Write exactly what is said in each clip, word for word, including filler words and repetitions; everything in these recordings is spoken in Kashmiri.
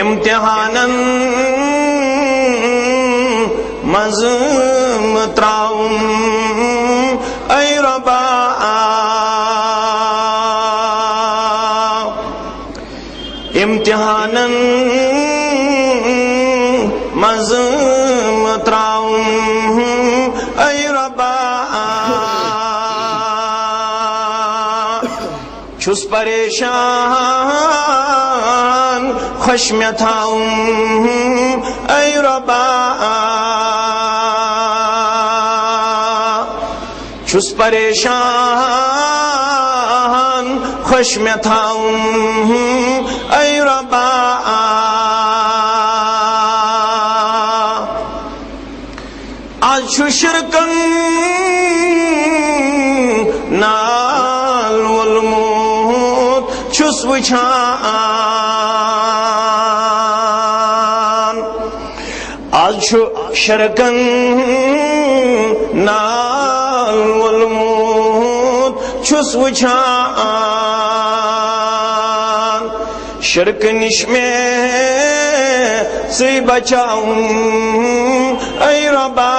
امتحانن منٛز مہ ترٛاوُم، اے رۄبا۔ امتحانن منٛز مہ ترٛاوُم، اے رۄبا۔ چھُس پریشان، خۄش مےٚ تھاوُم، اے رۄبا۔ چھُس پریشان، خۄش مےٚ تھاوُم، اے رۄبا۔ از چھُ شرکن نال وولمُت، چھُس وٕچھان۔ از چھُ شرکن نال وولمُت، چھُس وٕچھان۔ شرک نِش مےٚ ژٕے بچاوُن، اے رۄبا۔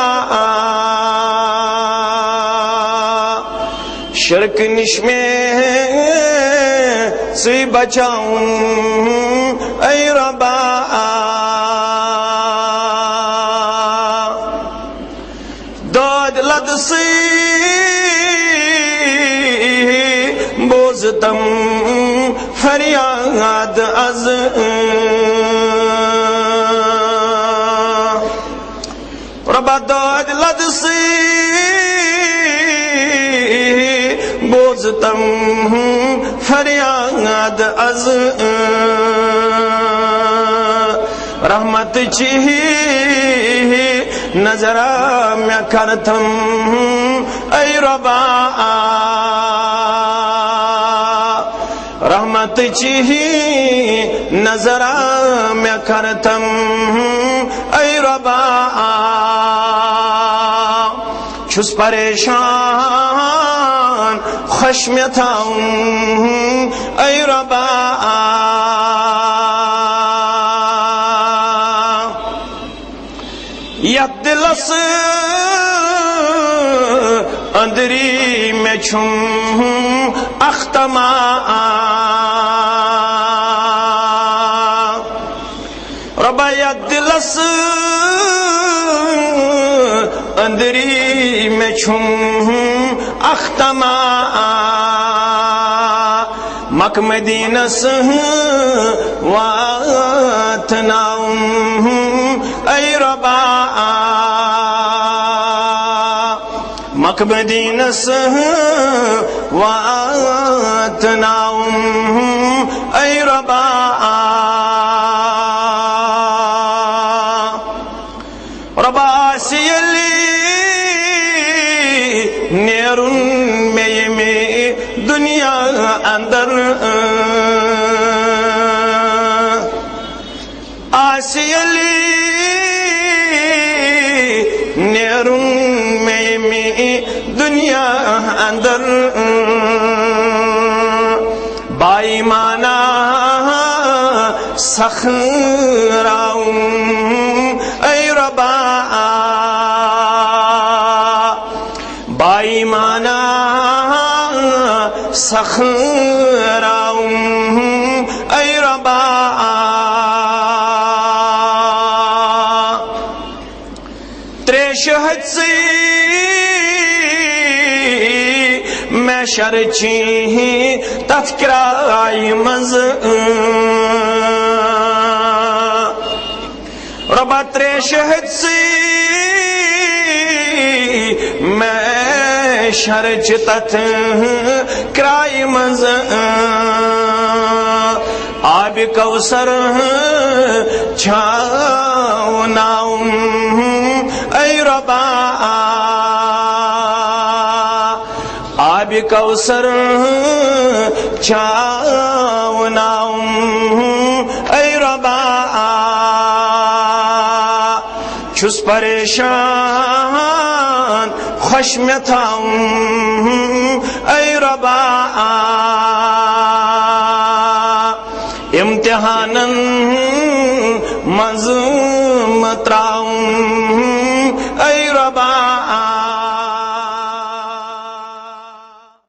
شرک نِش مےٚ ژٕے بچاوُن، اے رۄبا۔ دٲدۍ لد سٕے بوزتم فریاد از۔ رۄبا، دٲدۍ لد سٕے بوزتم فریاد از۔ رحمت چی نظرا مےٚ کرتم، اے رۄبا۔ رحمت چی نظرا مےٚ کرتم، اے رۄبا۔ چھُس پریشان، خۄش مےٚ تھاوُم، اے رۄبا۔ یتھ دلس أنٛدری مےٚ چھُم اکھ تماہ۔ رۄبا، یتھ دلس أنٛدری مےٚ چھُم اکھ تماہ، مکہ مدینس واتناوُم، اے رۄبا۔ مکہ مدینس واتناوُم، اے رۄبا۔ رۄبا، آسہِ ییٚلہِ نیرُن مےٚ ییٚمہِ دُنیا اندر، آسہِ ییٚلہِ نیرُن مےٚ ییٚمہِ دُنیا اندر، با ایمانا سخراوُم، اے رۄبا۔ با ایمانا سخراوُم، اے رۄبا۔ تریشہِ ہژٕے محشر چی تتھ کرایہِ منٛز۔ رۄبا، تریشہِ ہژٕے محشر چہِ تتھ کرایہِ منٛز، آبِ کوثر چھاوناوُم، اے رۄبا۔ آبِ کوثر چھاوناوُم، اے رۄبا۔ چھُس پریشان، خۄش مےٚ تھاوُم، اے رۄبا۔ امتحانن منٛزٕ مہ ترٛاوُن۔